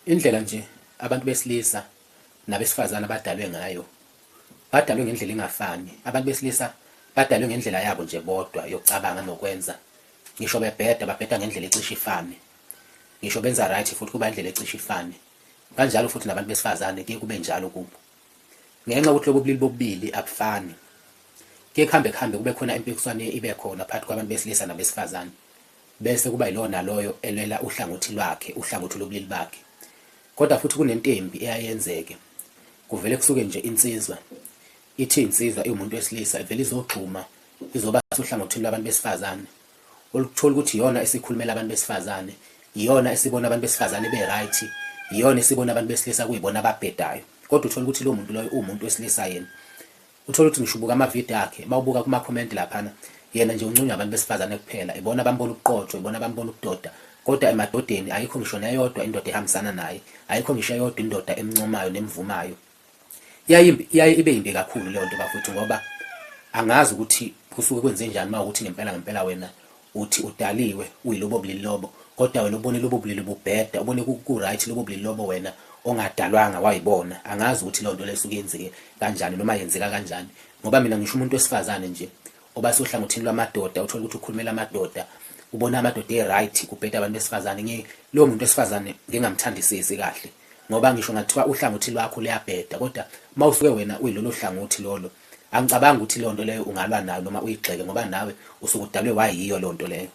Indlela nje abantu besilisa nabesifazane abadalwe ngayo, badalwe ngendlela engafani. Abantu besilisa badalwe ngendlela yabo nje bodwa yokucabanga nokwenza. Ngisho bebheda, babheda ngendlela ecishe ifane. Ngisho benza right futhi kuba indlela ecishe ifane. Kanjalo futhi nabantu besifazane kuye kube njalo kubo. Ngenxa yokuthi lobu bulili bobubili abufani, kuye kuhambe kuhambe kube khona impikiswano ibe khona phakathi kwabantu besilisa nabesifazane. Bese kuba yilowo naloyo elwela uhlangothi lwakhe, uhlangothi lobulili bakhe. Kodwa futhi kunento embi eyayenzeke. Kuvele kusuke nje insizwa, ithi insizwa iwumuntu wesilisa ivele izogxuma izoba sohlangothini lwabantu besifazane. Olukuthola ukuthi iyona esikhulumela abantu besifazane, iyona esibona abantu besifazane be-right, iyona esibona abantu besilisa kuyibona ababhedayo. Kodwa uthola ukuthi lowo muntu loyo uwumuntu wesilisa yena. Uthole ukuthi ngisho ubuka amavidiyo akhe, uma ubuka kuma-comment laphana, yena nje unconywa abantu besifazane kuphela, ibona abambona ubuqotho, ibona abambona ubudoda. Kodwa emadodeni ayikho ngisho neyodwa indoda ehambisana naye, ayikho ngisho eyodwa indoda emncomayo nemvumayo. Iyayimbi, iyaye ibe yimbi kakhulu leyo nto bafowethu ngoba angazi ukuthi kusuke kwenze njani uma ukuthi ngempela ngempela wena uthi udaliwe uyilobo bulili lobo kodwa wena ubone lobo bulili bubheda ubone ku-right lobo bulili lobo wena ongadalwanga wayibona angazi ukuthi leyo nto leyo isuke yenzeke kanjani noma yenzeka kanjani ngoba mina ngisho umuntu wesifazane nje oba sohlangothini lwamadoda uthola ukuthi ukhulumela amadoda ubona amadoda e-right kubheda abantu besifazane ngi lowo muntu wesifazane ngingamthandisisi kahle ngoba ngisho ngathiwa uhlangothi lwakho luyabheda kodwa uma usuke wena uyilolo hlangothi lolo angicabangi ukuthi leyo nto leyo ungalwa nayo noma uyigxeke ngoba nawe usuke udalwe wayiyo leyo nto leyo.